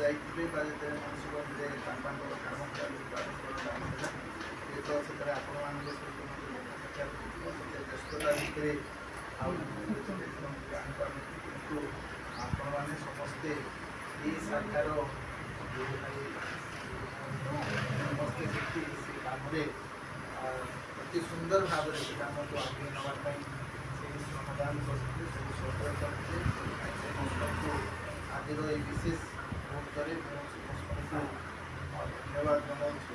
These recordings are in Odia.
ଯାଇଥିବେ ବା ଯେତେବେଳେ ମୁନ୍ସିଗଞ୍ଜରେ ବାପାଙ୍କର କାମ ଥିଲା, ଗୁରୁପାଦଙ୍କର କାମ ଥିଲା, ହୁଏତ ସେତେବେଳେ ଆପଣମାନଙ୍କ ସହିତ ମୋତେ ଦେଖା ସାକ୍ଷାତ ହେଇଥିବ। ସେତେ ବ୍ୟସ୍ତତା ଭିତରେ ଆଉ ମୁଁ ସେତେ ଜାଣିପାରୁନଥିଲି। କିନ୍ତୁ ଆପଣମାନେ ସମସ୍ତେ ଏଇ ଶାଖାର ଯେଉଁ ଭାଇ ସମସ୍ତେ ସେଠି ସେ କାମରେ ଅତି ସୁନ୍ଦର ଭାବରେ ସେ କାମକୁ ଆଗେଇ ନେବା ପାଇଁ ସେଇ ଶ୍ରମଦାନ କରିଥିଲେ, ସବୁ ସହଯୋଗ କରିଥିଲେ। ସେଥିପାଇଁ ସମସ୍ତଙ୍କୁ ଆଜିର ଏଇ ବିଶେଷ ମୁହୂର୍ତ୍ତରେ ମୁଁ ସମସ୍ତଙ୍କୁ ଧନ୍ୟବାଦ ଜଣାଉଛି।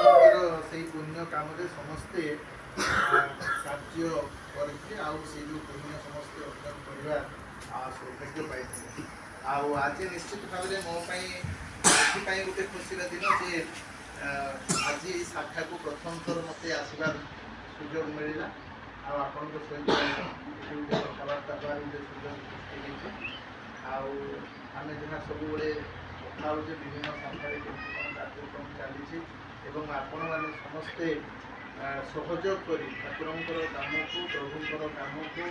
ପ୍ରଭୁଙ୍କର ସେଇ ପୁଣ୍ୟ କାମରେ ସମସ୍ତେ କାର୍ଯ୍ୟ କରିଥିଲେ ଆଉ ସେଇ ଯେଉଁ ପୁଣ୍ୟ ସମସ୍ତେ ଅର୍ଜନ କରିବା ସୌଭାଗ୍ୟ ପାଇଥିଲେ। ଆଉ ଆଜି ନିଶ୍ଚିତ ଭାବରେ ମୋ ପାଇଁ ଏଥିପାଇଁ ଗୋଟେ ଖୁସିର ଦିନ ଯେ ଆଜି ଏଇ ଶାଖାକୁ ପ୍ରଥମ ଥର ମୋତେ ଆସିବାର ସୁଯୋଗ ମିଳିଲା ଆଉ ଆପଣଙ୍କ ସହିତ ଏଠି ଗୋଟେ କଥାବାର୍ତ୍ତା ହେବାର ଗୋଟେ ସୁଯୋଗ ସୃଷ୍ଟି ହେଇଛି। ଆଉ ଆମେ ଯାହା ସବୁବେଳେ କଥା ହେଉଛେ, ବିଭିନ୍ନ ଶାଖାରେ କେମିତି କ'ଣ କାର୍ଯ୍ୟକ୍ରମ ଚାଲିଛି ଏବଂ ଆପଣମାନେ ସମସ୍ତେ ସହଯୋଗ କରି ଠାକୁରଙ୍କର କାମକୁ, ପ୍ରଭୁଙ୍କର କାମକୁ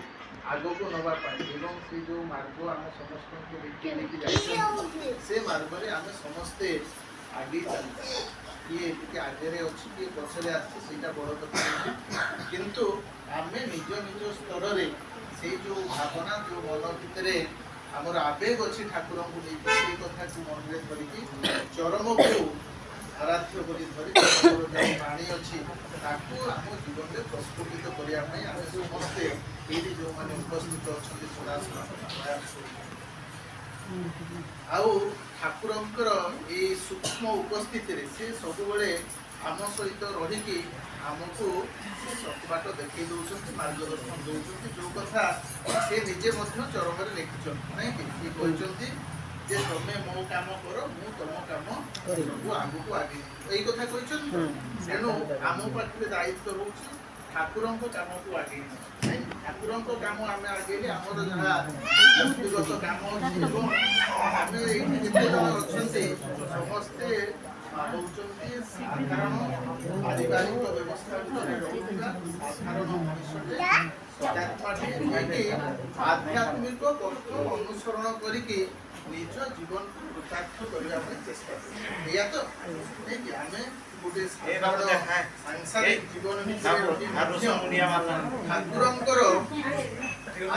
ଆଗକୁ ନେବା ପାଇଁ ଏବଂ ସେ ଯେଉଁ ମାର୍ଗ ଆମ ସମସ୍ତଙ୍କୁ ଦେଖେଇ ନେଇକି ଯାଇଛନ୍ତି, ସେ ମାର୍ଗରେ ଆମେ ସମସ୍ତେ ଆଗେଇ ଚାଲିଛୁ। କିଏ ଟିକେ ଆଗରେ ଅଛି, କିଏ ପଛରେ ଆସିଛି, ସେଇଟା ବଡ଼ କଥା ନୁହେଁ। କିନ୍ତୁ ଆମେ ନିଜ ନିଜ ସ୍ତରରେ ସେଇ ଯେଉଁ ଭାବନା, ଯେଉଁ ମନ ଭିତରେ ଆମର ଆବେଗ ଅଛି ଠାକୁରଙ୍କୁ ନେଇକି, ସେଇ କଥାକୁ ମନରେ ଧରିକି, ଚରମକୁ ଆରାଧ୍ୟ ବୋଲି ଧରି, ଚରମର ଯେଉଁ ବାଣୀ ଅଛି ତାକୁ ଆମ ଜୀବନରେ ପ୍ରସ୍ଫୁଟିତ କରିବା ପାଇଁ ଆମେ ସମସ୍ତେ ଏଇଠି ଯେଉଁମାନେ ଉପସ୍ଥିତ ଅଛନ୍ତି ସଦାସର୍ବଦା ପ୍ରୟାସ କରୁଛୁ। ଆଉ ଠାକୁରଙ୍କର ଏଇ ସୂକ୍ଷ୍ମ ଉପସ୍ଥିତିରେ ସେ ସବୁବେଳେ ଆମ ସହିତ ରହିକି ଆମକୁ ସେ ସତବାଟ ଦେଖେଇ ଦଉଛନ୍ତି, ମାର୍ଗଦର୍ଶନ ଦଉଛନ୍ତି, ଯୋଉ କଥା ସେ ନିଜେ ମଧ୍ୟ ଚରମରେ ଲେଖିଛନ୍ତି, ନାଇଁ କି? ସେ କହିଛନ୍ତି ଯେ ତମେ ମୋ କାମ କର, ମୁଁ ତମ କାମ ସବୁ ଆଗକୁ ଆଗେଇ ନେବି। ଏଇ କଥା କହିଛନ୍ତି ତ? ତେଣୁ ଆମ ପାଖରେ ଦାୟିତ୍ୱ ରହୁଛି ଠାକୁରଙ୍କ କାମକୁ ଆଗେଇ ନେବା, ନାଇଁ କି? ଠାକୁରଙ୍କ କାମ ଆମେ ଆଗେଇଲେ ଆମର ଯାହା ବ୍ୟକ୍ତିଗତ କାମ ଅଛି ଏବଂ ଆମେ ଏଇଠି ଯେତେ ଜଣ ଅଛନ୍ତି ସମସ୍ତେ ହଉଛନ୍ତି ସାଧାରଣ ପାରିବାରିକ ବ୍ୟବସ୍ଥା ଭିତରେ ରହୁଥିବା ସାଧାରଣ ମଣିଷଟେ, ସଦାତ୍ମାଟେ, ଯିଏକି ଆଧ୍ୟାତ୍ମିକ ପଥ ଅନୁସରଣ କରିକି ନିଜ ଜୀବନକୁ କୃତାର୍ଥ କରିବା ପାଇଁ ଚେଷ୍ଟା କରୁଛି। ଏଇଆ ତ, ନାଇଁ କି? ଆମେ ଗୋଟେ ସାଧାରଣ ସାଂସାରିକ ଜୀବନ ଭିତରେ ରହି ମଧ୍ୟ ଠାକୁରଙ୍କର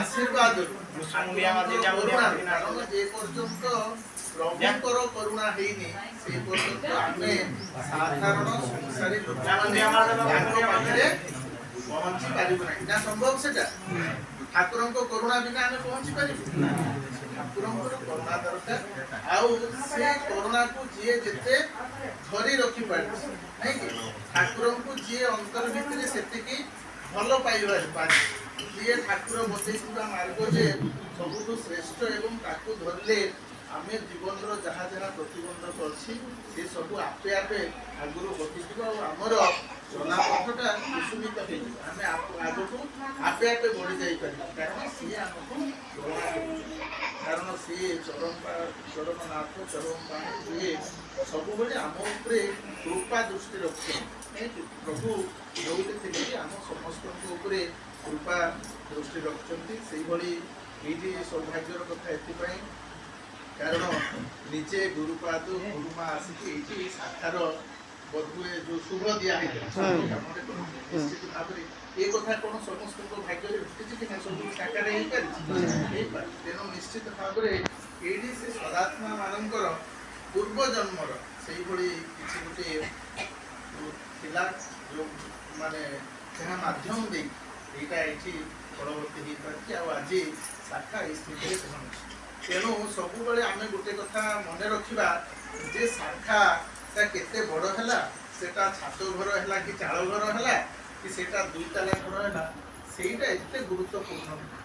ଆଶୀର୍ବାଦରୁ, ଠାକୁରଙ୍କର କରୁଣାରୁ, କାରଣ ଯେ ପର୍ଯ୍ୟନ୍ତ ପ୍ରଭୁଙ୍କର କରୁଣା ହେଇନି ସେ ପର୍ଯ୍ୟନ୍ତ ଆମେ ସାଧାରଣ ସଂସାରୀ ଲୋକମାନେ ତାଙ୍କ ପାଖରେ ପହଞ୍ଚି ପାରିବୁ ନାହିଁ। ନା ସମ୍ଭବ ସେଟା? ଠାକୁରଙ୍କ କରୁଣା ବିନା ଆମେ ପହଞ୍ଚି ପାରିବୁ? ଠାକୁରଙ୍କର କରୁଣା ଦରକାର। ଆଉ ସେ କରୁଣାକୁ ଯିଏ ଯେତେ ଧରି ରଖିପାରିଛି, ନାଇଁ କି? ଠାକୁରଙ୍କୁ ଯିଏ ଅନ୍ତର ଭିତରେ ସେତିକି ଭଲ ପାଇବାରେ ପାରିଛି, ଯିଏ ଠାକୁର ବତେଇଥିବା ମାର୍ଗ ଯେ ସବୁଠୁ ଶ୍ରେଷ୍ଠ ଏବଂ ତାକୁ ଧରିଲେ ଆମେ ଜୀବନର ଯାହା ଯାହା ପ୍ରତିବନ୍ଧକ ଅଛି ସେ ସବୁ ଆପେ ଆପେ ଆଗରୁ ହଟିଯିବ ଆଉ ଆମର ଚଲାପଥଟା କୁସୁମିତ ହେଇଯିବ, ଆମେ ଆଗକୁ ଆପେ ଆପେ ବଢ଼ି ଯାଇପାରିବା। କାରଣ ସିଏ ଆମକୁ କରୁଣା କରୁଛନ୍ତି, କାରଣ ସିଏ ଚରମନାଥ, ଚରମ ପାଣି, ଯିଏ ସବୁବେଳେ ଆମ ଉପରେ କୃପା ଦୃଷ୍ଟି ରଖୁଛନ୍ତି, ନାଇଁ କି? ପ୍ରଭୁ ଯୋଉଠି ଥିଲେ ବି ଆମ ସମସ୍ତଙ୍କ ଉପରେ କୃପା ଦୃଷ୍ଟି ରଖୁଛନ୍ତି। ସେଇଭଳି ଏଇଠି ସୌଭାଗ୍ୟର କଥା ଏଥିପାଇଁ, କାରଣ ନିଜେ ଗୁରୁପାଦ ଗୁରୁମା ଆସିକି ଏଇଠି ଶାଖାର ବୋଧହୁଏ ଯୋଉ ଶୁଭ ଦିଆ ହେଇଥିଲା ଶୁଭ କାମରେ କରୁଥିଲେ। ନିଶ୍ଚିତ ଭାବରେ ଏ କଥା କଣ ସମସ୍ତଙ୍କ ଭାଗ୍ୟରେ ଘଟିଛି କି ନା? ସବୁ ଶାଖାରେ ହେଇପାରିଛି? ହେଇପାରିଛି। ତେଣୁ ନିଶ୍ଚିତ ଭାବରେ ଏଇଠି ସେ ସଦାତ୍ମା ମାନଙ୍କର ପୂର୍ବ ଜନ୍ମର ସେଇଭଳି କିଛି ଗୋଟିଏ ଥିଲା, ଯୋଉ ମାନେ ଯାହା ମାଧ୍ୟମ ଦେଇ ଏଇଟା ଏଇଠି ଫଳବତୀ ହେଇପାରିଛି ଆଉ ଆଜି ଶାଖା ଏଇ ସ୍ଥିତିରେ ପହଞ୍ଚି। ତେଣୁ ସବୁବେଳେ ଆମେ ଗୋଟେ କଥା ମନେ ରଖିବା ଯେ ଶାଖାଟା କେତେ ବଡ଼ ହେଲା, ସେଟା ଛାତ ଘର ହେଲା କି ଚାଳ ଘର ହେଲା କି ସେଟା ଦୁଇ ତାଲା ଘର ହେଲା, ସେଇଟା ଏତେ ଗୁରୁତ୍ୱପୂର୍ଣ୍ଣ ନୁହେଁ।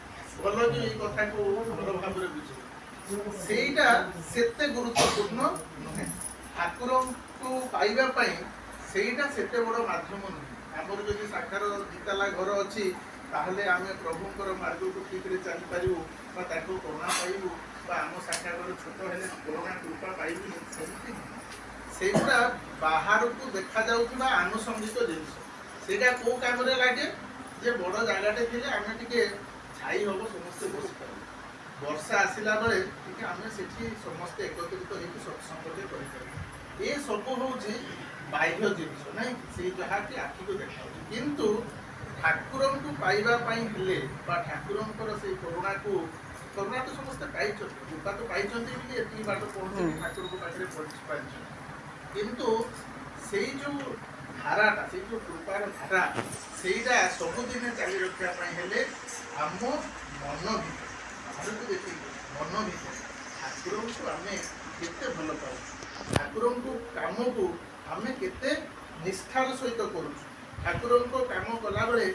ଭଲ କି ଏଇ କଥାକୁ ଭଲ ଭାବରେ ବୁଝିବେ, ସେଇଟା ସେତେ ଗୁରୁତ୍ୱପୂର୍ଣ୍ଣ ନୁହେଁ। ଠାକୁରଙ୍କୁ ପାଇବା ପାଇଁ ସେଇଟା ସେତେ ବଡ଼ ମାଧ୍ୟମ ନୁହେଁ। ଆମର ଯଦି ଶାଖାର ଦ୍ୱିତାଲା ଘର ଅଛି, ତାହେଲେ ଆମେ ପ୍ରଭୁଙ୍କର ମାର୍ଗକୁ ଠିକରେ ଚାଲିପାରିବୁ ବା ତାଙ୍କୁ କରୁଣା ପାଇବୁ, ବା ଆମ ଶାଖା ଘର ଛୋଟ ହେଲେ କରୁଣା କୃପା ପାଇବୁନି, ସେମିତି ନୁହେଁ। ସେଇଗୁଡ଼ା ବାହାରକୁ ଦେଖାଯାଉଥିବା ଆନୁଷଙ୍ଗିକ ଜିନିଷ। ସେଇଟା କୋଉ କାମରେ ଲାଗେ ଯେ ବଡ଼ ଜାଗାଟେ ଥିଲେ ଆମେ ଟିକେ ଛାଇ ହବ, ସମସ୍ତେ ବର୍ଷା ଆସିଲା ବେଳେ ଟିକେ ଆମେ ସେଠି ସମସ୍ତେ ଏକତ୍ରିତ ହେଇକି ସତ୍ସଙ୍ଗ ଟିକେ କରିପାରିବୁ। ଏ ସବୁ ହେଉଛି ବାହ୍ୟ ଜିନିଷ, ନାଇଁ କି? ସେଇ ଯାହାକି ଆଖିକୁ ଦେଖାଯାଉଛି। କିନ୍ତୁ ଠାକୁରଙ୍କୁ ପାଇବା ପାଇଁ ହେଲେ ବା ଠାକୁରଙ୍କର ସେଇ କରୁଣାକୁ, କରୁଣା ତ ସମସ୍ତେ ପାଇଛନ୍ତି, କୃପା ତ ପାଇଛନ୍ତି ବୋଲି ଏତିକି ବାଟ ପହଞ୍ଚିକି ଠାକୁରଙ୍କ ପାଖରେ ପହଞ୍ଚି ପାରିଛନ୍ତି। କିନ୍ତୁ ସେଇ ଯୋଉ ଧାରାଟା, ସେଇ ଯୋଉ କୃପାର ଧାରା, ସେଇଟା ସବୁଦିନେ ଚାଲି ରଖିବା ପାଇଁ ହେଲେ ଆମ ମନ ଭିତରେ, ବାହାରକୁ ଦେଖିକି ମନ ଭିତରେ ଠାକୁରଙ୍କୁ ଆମେ କେତେ ଭଲ ପାଉଛୁ, ଠାକୁରଙ୍କୁ କାମକୁ ଆମେ କେତେ ନିଷ୍ଠାର ସହିତ କରୁଛୁ, ଠାକୁରଙ୍କ କାମ କଲାବେଳେ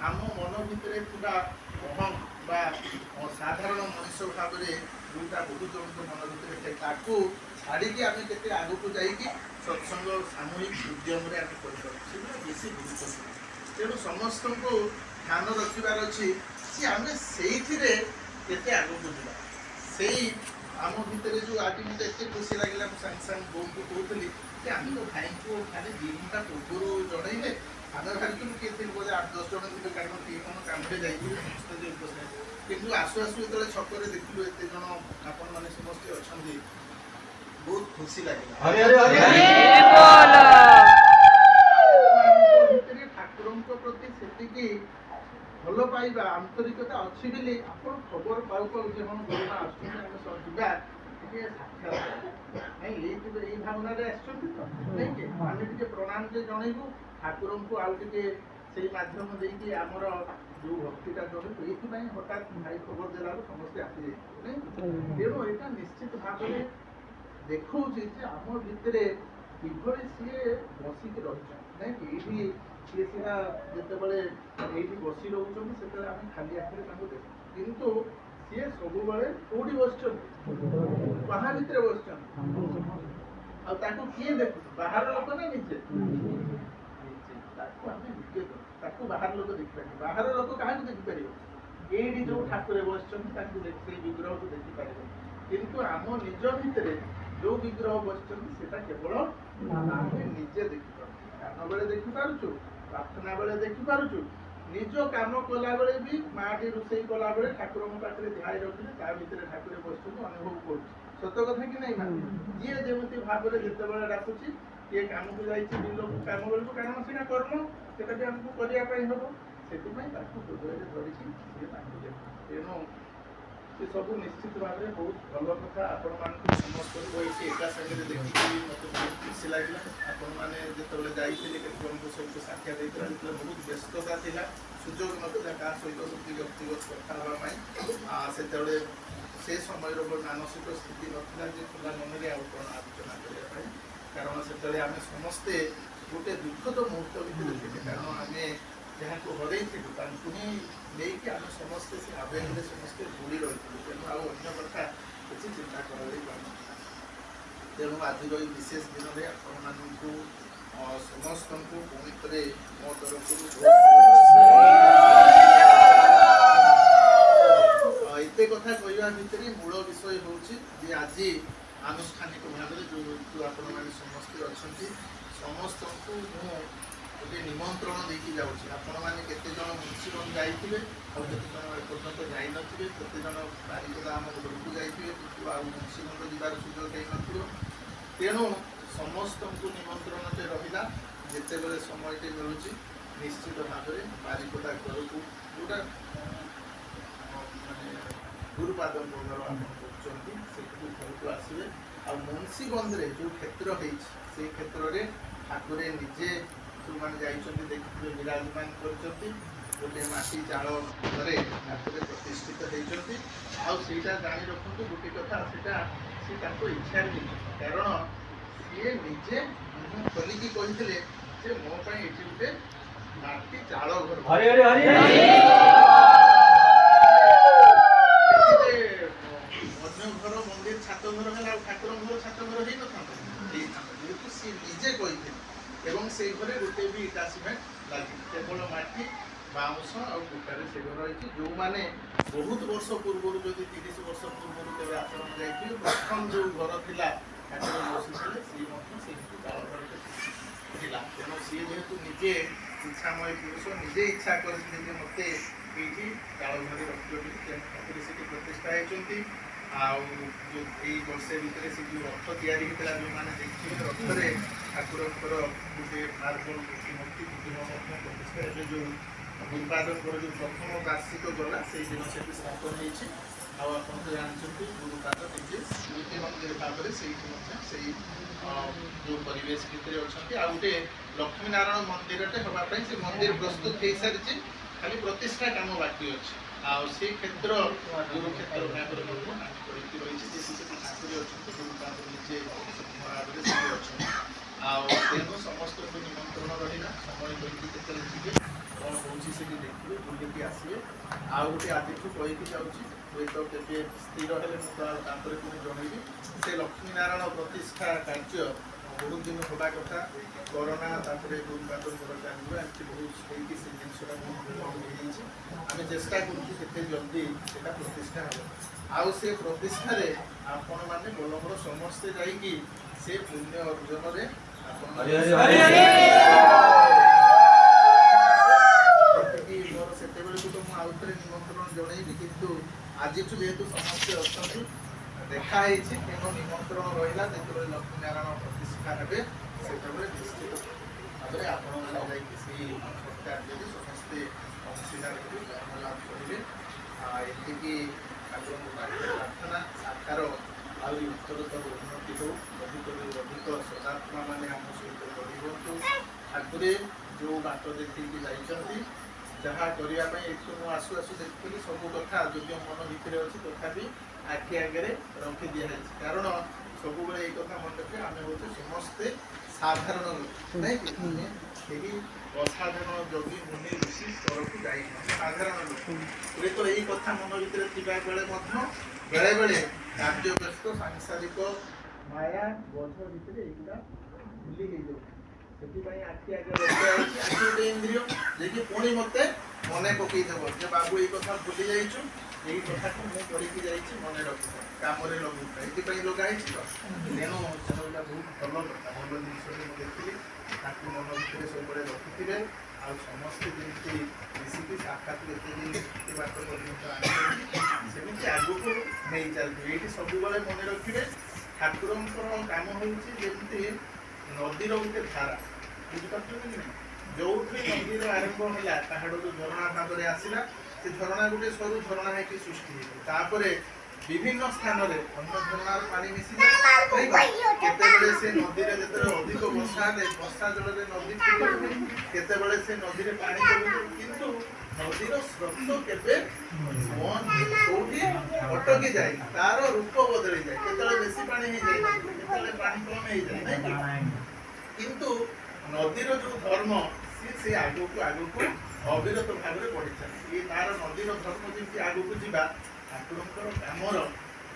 ଆମ ମନ ଭିତରେ ଥିବା ଅହଂ ବା ସାଧାରଣ ମଣିଷ ଭାବରେ ଯେଉଁଟା ବହୁତ ଜଣଙ୍କ ମନ ଭିତରେ ଥାଏ, ତାକୁ ଛାଡ଼ିକି ଆମେ କେତେ ଆଗକୁ ଯାଇକି ସତ୍ସଙ୍ଗ ସାମୂହିକ ଉଦ୍ୟମରେ ଆମେ କରିପାରୁଛୁ, ସେଗୁଡ଼ା ବେଶୀ ଗୁରୁତ୍ୱପୂର୍ଣ୍ଣ। ତେଣୁ ସମସ୍ତଙ୍କୁ ଧ୍ୟାନ ରଖିବାର ଅଛି ଯେ ଆମେ ସେଇଥିରେ କେତେ ଆଗକୁ ଯିବା। ସେଇ ଆମ ଭିତରେ ଯେଉଁ ଆଜି ମୋତେ ଏତେ ଖୁସି ଲାଗିଲା, ମୁଁ ସାଙ୍ଗେ ସାଙ୍ଗେ ବୋଉଙ୍କୁ କହୁଥିଲି ଯେ ଆମେ ତ ଭାଇଙ୍କୁ ଖାଲି 2 ଘଣ୍ଟା ପୂର୍ବରୁ ଜଣେଇଲେ, ଆମେ ଭାବିଥିଲୁ କିଏ ଥିବେ ବୋଧେ 8-10 ଜଣ ଥିବେ, କାରଣ କିଏ କ'ଣ କାମରେ ଯାଇଥିବେ, ସମସ୍ତେ ଯେ ଉପସ୍ଥିତ। କିନ୍ତୁ ଆସୁ ଆସୁ ଯେତେବେଳେ ଛକରେ ଦେଖିଲୁ ଏତେ ଜଣ ଆପଣମାନେ ସମସ୍ତେ ଅଛନ୍ତି, ବହୁତ ଖୁସି ଲାଗିଲା। ହରି ହରି ହରି ହରି। ଭିତରେ ଠାକୁରଙ୍କ ପ୍ରତି ସେତିକି ଭଲ ପାଇବା, ଆନ୍ତରିକତା ଅଛି ବୋଲି ଆପଣ ଖବର ପାଉ ପାଉ ଯେ ହଁ ଗୁରୁମା ଆସୁଛନ୍ତି, ଆମେ ସବୁ ଯିବା ଟିକେ ସାକ୍ଷାତ। ନାଇଁ, ଏଇ ଭାବନାରେ ଆସିଛନ୍ତି ତ, ନାଇଁ କି? ଆମେ ଟିକେ ପ୍ରଣାମ ଯେ ଜଣେଇବୁ ଠାକୁରଙ୍କୁ, ଆଉ ଟିକେ ସେଇ ମାଧ୍ୟମ ଦେଇକି ଆମର ଯୋଉ ଭକ୍ତିଟା ଜଣେଇବୁ। ଏଇଥିପାଇଁ ହଠାତ୍ ଭାଇ ଖବର ଦେଲାରୁ ସମସ୍ତେ ଆସିଯାଇଥିଲେ, ନାଇଁ କି? ତେଣୁ ଏଇଟା ନିଶ୍ଚିତ ଭାବରେ ଦେଖଉଛି ଯେ ଆମ ଭିତରେ କିଭଳି ସିଏ ବସିକି ରହିଛନ୍ତି, ନାଇଁ କି? ଏଇଠି ସିଏ ସିନା ଯେତେବେଳେ ଏଇଠି ବସି ରହୁଛନ୍ତି, ସେତେବେଳେ ଆମେ ଖାଲି ଆଖିରେ ତାଙ୍କୁ ଦେଖୁ, କିନ୍ତୁ ସିଏ ସବୁବେଳେ କୋଉଠି ବସିଛନ୍ତି? କାହା ଭିତରେ ବସିଛନ୍ତି? ଆଉ ତାକୁ କିଏ ଦେଖୁଛି? ବାହାର ଲୋକ ନା ନିଜେ? ନିଜେ। ତାକୁ ଆମେ ନିଜେ ଦେଖୁ, ତାକୁ ବାହାର ଲୋକ ଦେଖିପାରିବେ? ବାହାର ଲୋକ କାହାକୁ ଦେଖିପାରିବ? ଏଇଠି ଯୋଉ ଠାକୁର ବସିଛନ୍ତି ତାକୁ ସେଇ ବିଗ୍ରହକୁ ଦେଖିପାରିବ। କିନ୍ତୁ ଆମ ନିଜ ଭିତରେ ଯୋଉ ବିଗ୍ରହ ବସିଛନ୍ତି ସେଟା କେବଳ ଆମେ ନିଜେ ଦେଖିପାରୁଛୁ। ଧ୍ୟାନ ବେଳେ ଦେଖିପାରୁଛୁ, ପ୍ରାର୍ଥନା ବେଳେ ଦେଖିପାରୁଛୁ, ନିଜ କାମ କଲାବେଳେ ବି ମାଟି ରୋଷେଇ କଲାବେଳେ ଠାକୁରଙ୍କ ପାଖରେ ଧ୍ୟାନ ରଖିଲେ ତା ଭିତରେ ଠାକୁର ବସୁଛନ୍ତି, ଅନୁଭବ କରୁଛୁ। ସତ କଥା କି ନାଇଁ ମା? ଯିଏ ଯେମିତି ଭାବରେ ଯେତେବେଳେ ଡାକୁଛି, କିଏ କାମକୁ ଯାଇଛି ବିଲକୁ କାମ ବେଳକୁ, କାରଣ ସେଇଟା କର୍ମ, ସେଟା ବି ଆମକୁ କରିବା ପାଇଁ ହବ, ସେଥିପାଇଁ ତାକୁ ହୃଦୟରେ ଧରିକି ସିଏ ତାଙ୍କୁ ଦେଖୁ। ତେଣୁ ସେ ସବୁ ନିଶ୍ଚିତ ଭାବରେ ବହୁତ ଭଲ କଥା। ଆପଣମାନଙ୍କୁ ସମସ୍ତଙ୍କୁ ଏଇଠି ଏକା ସାଙ୍ଗରେ ଦେଖିକି ମୋତେ ବହୁତ ଖୁସି ଲାଗିଲା। ଆପଣମାନେ ଯେତେବେଳେ ଯାଇଥିଲେ କେତେ ଜଣଙ୍କ ସହିତ ସାକ୍ଷାତ ହେଇଥିଲା, ଯେତେବେଳେ ବହୁତ ବ୍ୟସ୍ତତା ଥିଲା, ସୁଯୋଗ ନଥିଲା କାହା ସହିତ ସେମିତି ବ୍ୟକ୍ତିଗତ କଥା ହେବା ପାଇଁ। ସେତେବେଳେ ସେ ସମୟର ମୋର ମାନସିକ ସ୍ଥିତି ନଥିଲା ଯେ ଖୋଲା ମନରେ ଆଉ କ'ଣ ଆଲୋଚନା କରିବା ପାଇଁ, କାରଣ ସେତେବେଳେ ଆମେ ସମସ୍ତେ ଗୋଟେ ଦୁଃଖଦ ମୁହୂର୍ତ୍ତ ଭିତରେ ଥିଲେ, କାରଣ ଆମେ ଯାହାକୁ ହରେଇଥିଲୁ ତାଙ୍କୁ ହିଁ ନେଇକି ଆମେ ସମସ୍ତେ ସେ ଆବେଗରେ ସମସ୍ତେ ବୁଡ଼ି ରହିଥିଲୁ। ତେଣୁ ଆଉ ଅନ୍ୟ କଥା କିଛି ଚିନ୍ତା କରାଯାଇ ପାରୁନଥିଲା। ତେଣୁ ଆଜିର ଏଇ ବିଶେଷ ଦିନରେ ଆପଣମାନଙ୍କୁ ସମସ୍ତଙ୍କୁ ପୁଣି ଥରେ ମୋ ତରଫରୁ ଏତେ କଥା କହିବା ଭିତରେ ମୂଳ ବିଷୟ ହେଉଛି ଯେ ଆଜି ଆନୁଷ୍ଠାନିକ ଭାବରେ ଯେଉଁ ଆପଣମାନେ ସମସ୍ତେ ଅଛନ୍ତି, ସମସ୍ତଙ୍କୁ ମୁଁ ଗୋଟେ ନିମନ୍ତ୍ରଣ ଦେଇକି ଯାଉଛି। ଆପଣମାନେ କେତେ ଜଣ ମୁନ୍ସିଗଞ୍ଜ ଯାଇଥିବେ, ଆଉ କେତେ ଜଣ ଏପର୍ଯ୍ୟନ୍ତ ଯାଇନଥିବେ, କେତେ ଜଣ ବାରିପଦା ଆମ ଘରକୁ ଯାଇଥିବେ କିନ୍ତୁ ଆଉ ମୁନ୍ସିଗଞ୍ଜ ଯିବାର ସୁଯୋଗ ହେଇନଥିବ। ତେଣୁ ସମସ୍ତଙ୍କୁ ନିମନ୍ତ୍ରଣଟେ ରହିଲା, ଯେତେବେଳେ ସମୟଟି ମିଳୁଛି ନିଶ୍ଚିତ ଭାବରେ ବାରିପଦା ଘରକୁ, ଯେଉଁଟା ମାନେ ଗୁରୁପାଦଙ୍କ ଘର ଆପଣ କରୁଛନ୍ତି, ସେଠିକୁ ଘରକୁ ଆସିବେ। ଆଉ ମୁନ୍ସିଗଞ୍ଜରେ ଯେଉଁ କ୍ଷେତ୍ର ହେଇଛି, ସେଇ କ୍ଷେତ୍ରରେ ଠାକୁରେ ନିଜେ ଯେଉଁମାନେ ଯାଇଛନ୍ତି ଦେଖିଥିବେ ବିରାଜମାନ କରିଛନ୍ତି, ଗୋଟେ ମାଟି ଚାଳ ଘରେ ଠାକୁରେ ପ୍ରତିଷ୍ଠିତ ହେଇଛନ୍ତି। ଆଉ ସେଇଟା ଜାଣି ରଖନ୍ତୁ ଗୋଟେ କଥା, ସେଇଟା ସେ ତାଙ୍କ ଇଚ୍ଛାରେ ହେଇଛନ୍ତି, କାରଣ ସିଏ ନିଜେ ମୁହଁ ଖୋଲିକି କହିଥିଲେ ଯେ ମୋ ପାଇଁ ଏଠି ଗୋଟେ ମାଟି ଚାଳ ଘର। ହରି ହରି ହରି। ସେଠି ଯେ ଅନ୍ୟ ଘର ମନ୍ଦିର ଛାତ ଘର ହେଲା, ଆଉ ଠାକୁରଙ୍କ ଘର ଛାତ ଘର ହେଇନଥାନ୍ତା? ହେଇଥାନ୍ତା, ଯେହେତୁ ସିଏ ନିଜେ କହିଥିଲେ। ଏବଂ ସେଇ ଘରେ ଗୋଟେ ବି ଇଟା ସିମେଣ୍ଟ ଲାଗିନି, କେବଳ ମାଟି, ବାଉଁଶ ଆଉ କୁଟାରେ ସେ ଘର ହେଇଛି। ଯେଉଁମାନେ ବହୁତ ବର୍ଷ ପୂର୍ବରୁ, ଯଦି 30 ବର୍ଷ ପୂର୍ବରୁ କେବେ ଆଶ୍ରମ ଯାଇଥିବେ, ପ୍ରଥମ ଯେଉଁ ଘର ଥିଲା ଠାକୁର ବସିଥିଲେ, ସିଏ ମଧ୍ୟ ସେମିତି ଚାଳ ଘରଟେ ଥିଲା। ତେଣୁ ସିଏ ଯେହେତୁ ନିଜେ ଇଚ୍ଛାମୟ ପୁରୁଷ, ନିଜେ ଇଚ୍ଛା କରିଥିଲେ ଯେ ମୋତେ ଏଇଠି ଚାଳ ଘରେ ରଖିବେ ବୋଲି। ତେଣୁ ଠାକୁର ସେଠି ପ୍ରତିଷ୍ଠା ହେଇଛନ୍ତି। ଆଉ ଯେଉଁ ଏଇ ବର୍ଷେ ଭିତରେ ସେ ଯେଉଁ ରଥ ତିଆରି ହେଇଥିଲା, ଯେଉଁମାନେ ଦେଖିଥିବେ, ରଥରେ ଠାକୁରଙ୍କର ଗୋଟେ ମାର୍ବଲ ମୂର୍ତ୍ତି ବିଗ୍ରହ ମଧ୍ୟ ପ୍ରତିଷ୍ଠା ଏବେ ଯେଉଁ ଗୁରୁପାଦଙ୍କର ଯେଉଁ ପ୍ରଥମ ବାର୍ଷିକ ଗଲା, ସେଇଦିନ ସେଠି ସ୍ଥାପନ ହେଇଛି। ଆଉ ଆପଣ ତ ଜାଣିଛନ୍ତି, ଗୁରୁପାଦ ନିଜେ ସ୍ମୃତି ମନ୍ଦିର ଭାବରେ ସେଇଠି ମଧ୍ୟ ସେଇ ଯେଉଁ ପରିବେଶ ଭିତରେ ଅଛନ୍ତି। ଆଉ ଗୋଟେ ଲକ୍ଷ୍ମୀ ନାରାୟଣ ମନ୍ଦିରଟେ ହେବା ପାଇଁ ସେ ମନ୍ଦିର ପ୍ରସ୍ତୁତ ହେଇସାରିଛି, ଖାଲି ପ୍ରତିଷ୍ଠା କାମ ବାକି ଅଛି। ଆଉ ସେଇ କ୍ଷେତ୍ର ଗୁରୁକ୍ଷେତ୍ର ଭାବରେ ମଧ୍ୟ ନାମିତ ହେଇକି ରହିଛି, ଯେହେତୁ ସେଠି ଠାକୁର ଅଛନ୍ତି, ଗୁରୁପାଦ ନିଜେ ଭାବରେ ସେଠି ଅଛନ୍ତି। ଆଉ ତେଣୁ ସମସ୍ତଙ୍କୁ ନିମନ୍ତ୍ରଣ ରହିଲା, ସମୟ କରିକି କେତେବେଳେ ଯିବେ, କ'ଣ ହେଉଛି ସେଠି ଦେଖିବେ, ବୁଲିକି ଆସିବେ। ଆଉ ଗୋଟେ ଆଜିଠୁ କହିକି ଯାଉଛି, ହୁଏତ କେବେ ସ୍ଥିର ହେଲେ ମୁଁ ତ ଆଉ ତାପରେ ପୁଣି ଜଣେଇବି। ସେ ଲକ୍ଷ୍ମୀ ନାରାୟଣ ପ୍ରତିଷ୍ଠା କାର୍ଯ୍ୟ ବହୁତ ଦିନ ହେବା କଥା। କରୋନା, ତାପରେ ଗୁରୁପାଦଙ୍କର ଚାଲିଯିବା, ଏମିତି ବହୁତ ହେଇକି ସେ ଜିନିଷଟା ବହୁତ ବିଳମ୍ବ ହେଇଯାଇଛି। ଆମେ ଚେଷ୍ଟା କରୁଛୁ କେତେ ଜଲ୍ଦି ସେଇଟା ପ୍ରତିଷ୍ଠା ହେବ। ଆଉ ସେ ପ୍ରତିଷ୍ଠାରେ ଆପଣମାନେ ବଲମର ସମସ୍ତେ ଯାଇକି ସେ ପୁଣ୍ୟ ଅର୍ଜନରେ ଆପଣ ହରି ହରି। ଏତିକି ମୋର। ସେତେବେଳକୁ ତ ମୁଁ ଆଉ ଥରେ ନିମନ୍ତ୍ରଣ ଜଣେଇବି, କିନ୍ତୁ ଆଜିଠୁ ଯେହେତୁ ସମସ୍ତେ ଅଛନ୍ତି, ଦେଖା ହେଇଛି, ତେଣୁ ନିମନ୍ତ୍ରଣ ରହିଲା। ଯେତେବେଳେ ଲକ୍ଷ୍ମୀ ନାରାୟଣ ପ୍ରତିଷ୍ଠା ହେବେ, ସେତେବେଳେ ନିଶ୍ଚିତ ଭାବରେ ଆପଣମାନେ ଯାଇକି ସେଇ ସତ୍କାର୍ଯ୍ୟରେ ସମସ୍ତେ ଅଂଶୀଦାର ହେବେ, ଧର୍ମ ଲାଭ କରିବେ। ଏତିକି ଠାକୁରଙ୍କ ପାଖରେ ପ୍ରାର୍ଥନା, ଶାଖାର ଆହୁରି ଉତ୍ତରୋତ୍ତର ଉନ୍ନତି ହଉ, ଅଧିକରୁ ଅଧିକ ସଦାତ୍ମା ମାନେ ଆମ ସହିତ ଯୋଡ଼ି ହୁଅନ୍ତୁ। ଠାକୁରେ ଯେଉଁ ବାଟ ଦେଖେଇକି ଯାଇଛନ୍ତି ଯାହା କରିବା ପାଇଁ, ଏଠୁ ମୁଁ ଆସୁ ଆସୁ ଦେଖୁଥିଲି, ସବୁ କଥା ଯଦିଓ ମନ ଭିତରେ ଅଛି, ତଥାପି ଆଖି ଆଗରେ ରଖି ଦିଆହେଇଛି। କାରଣ ସବୁବେଳେ ଏଇ କଥା ମନେ ରଖିବେ, ଆମେ ହେଉଛୁ ସମସ୍ତେ ସାଧାରଣ ଲୋକ, ନାଇଁ କି? ଆମେ କେହି ଅସାଧାରଣ ଯୋଗୀ, ମୁନି, ଋଷି ସ୍ତରକୁ ଯାଇନୁ, ଆମେ ସାଧାରଣ ଲୋକ। ହୁଏତ ଏଇ କଥା ମନ ଭିତରେ ଥିବା ବେଳେ ମଧ୍ୟ ବେଳେବେଳେ କାର୍ଯ୍ୟ ବ୍ୟସ୍ତ, ସାଂସାରିକ ମାୟା ବୋଝ ଭିତରେ ଏଇଗୁଡ଼ା ଭୁଲି ହେଇଯାଉଛି। ସେଥିପାଇଁ ଆଖି ଆଗରେ ରଖାଯାଇଛି। ଆଖି ଗୋଟେ ଇନ୍ଦ୍ରିୟ, ଯିଏକି ପୁଣି ମତେ ମନେ ପକେଇଦେବ ଯେ ବାବୁ, ଏଇ କଥା ଭୁଲି ଯାଇଛୁ, ଏଇ କଥାକୁ ମୁଁ କରିକି ଯାଇଛି, ମନେ ରଖିଥା, କାମରେ ଲଗଉଥା। ଏଥିପାଇଁ ଲଗା ହେଇଛି ତ। ତେଣୁ ଏଇଟା ବହୁତ ଭଲ କଥା, ଭଲ ଜିନିଷଟେ ମୁଁ ଦେଖିଲି। ତାକୁ ମନ ଭିତରେ ସବୁବେଳେ ରଖିଥିବେ। ଆଉ ସମସ୍ତେ ଯେମିତି ମିଶିକି ଶାଖାକୁ ଏତେ ଦିନ, ଏତେ ବାଟ ପର୍ଯ୍ୟନ୍ତ ଆଣିଛନ୍ତି, ସେମିତି ଆଗକୁ ନେଇ ଚାଲିଥିବେ। ଏଇଠି ସବୁବେଳେ ମନେ ରଖିବେ, ଠାକୁରଙ୍କର କାମ ହେଉଛି ଯେମିତି ନଦୀର ଗୋଟେ ଧାରା। ବୁଝିପାରୁଛନ୍ତି କି ନାହିଁ? ଯୋଉଠି ନଦୀର ଆରମ୍ଭ ହେଲା, ପାହାଡ଼ରୁ ଝରଣା ଭାବରେ ଆସିଲା, ସେ ଝରଣା ଗୋଟେ ସରୁ ଝରଣା ହେଇକି ସୃଷ୍ଟି ହେଇଛି। ତାପରେ ବିଭିନ୍ନ ସ୍ଥାନରେ ଅନ୍ୟ ଝରଣାର ପାଣି ମିଶିଯାଏ, ନାଇଁ କି? କେତେବେଳେ ସେ ନଦୀରେ ଯେତେବେଳେ ଅଧିକ ବର୍ଷା ହେଲେ ବର୍ଷା ଜଳରେ ନଦୀ ଫୁଲି ଉଠେ, କେତେବେଳେ ସେ ନଦୀରେ ପାଣି କମିଯାଏ, କିନ୍ତୁ ନଦୀର ସ୍ରୋତ କେବେ ବନ୍ଦ କୋଉଠି ଅଟକି ଯାଏ, ତାର ରୂପ ବଦଳି ଯାଏ। କେତେବେଳେ ବେଶୀ ପାଣି ହେଇଯାଏ, କେତେବେଳେ ପାଣି କମ ହେଇଯାଏ, ନାଇଁ କି? କିନ୍ତୁ ନଦୀର ଯୋଉ ଧର୍ମ, ସିଏ ସେ ଆଗକୁ ଆଗକୁ ଅବିରତ ଭାବରେ ବଢିଚାଲେ। ଇଏ ତାର ନଦୀର ଧର୍ମ ଯେମିତି ଆଗକୁ ଯିବା, ଠାକୁରଙ୍କର କାମର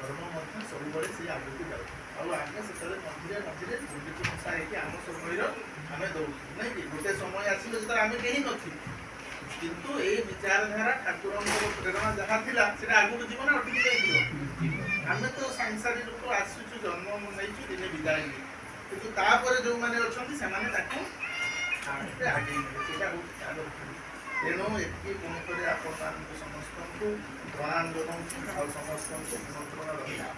ଧର୍ମ ମଧ୍ୟ ସବୁବେଳେ ସେ ଆଗକୁ ଯାଉଛି। ଆଉ ଆମେ ସେତେବେଳେ ମଝିରେ ମଝିରେ ଗୁଣ୍ଡୁଚି ମୂଷା ହେଇକି ଆମ ସମୟର ଆମେ ଦଉଛୁ, ନାଇଁ କି? ଗୋଟେ ସମୟ ଆସିବ ଯେତେବେଳେ ଆମେ କେହି ନଥିବୁ, କିନ୍ତୁ ଏଇ ବିଚାରଧାରା, ଠାକୁରଙ୍କର ପ୍ରେରଣା ଯାହା ଥିଲା, ସେଟା ଆଗକୁ ଯିବ ନା ଅଟକି ଯାଇଯିବ? ଆମେ ତ ସାଂସାରିକ ଲୋକ, ଆସୁଛୁ, ଜନ୍ମ ନେଇଛୁ, ଦିନେ ବିଦାୟ ନେଇଛୁ, କିନ୍ତୁ ତାପରେ ଯୋଉମାନେ ଅଛନ୍ତି, ସେମାନେ ତାକୁ ଆପେ ଆଗେଇ ନେବେ। ସେଇଟା ହେଉଛି ତାର ଭୁଲ। ତେଣୁ ଏତିକି ପୁଣି ଥରେ ଆପଣମାନଙ୍କୁ ସମସ୍ତଙ୍କୁ ପ୍ରଣାମ ଜଣାଉଛି ଆଉ ସମସ୍ତଙ୍କୁ ନିମନ୍ତ୍ରଣ ରହିଲା।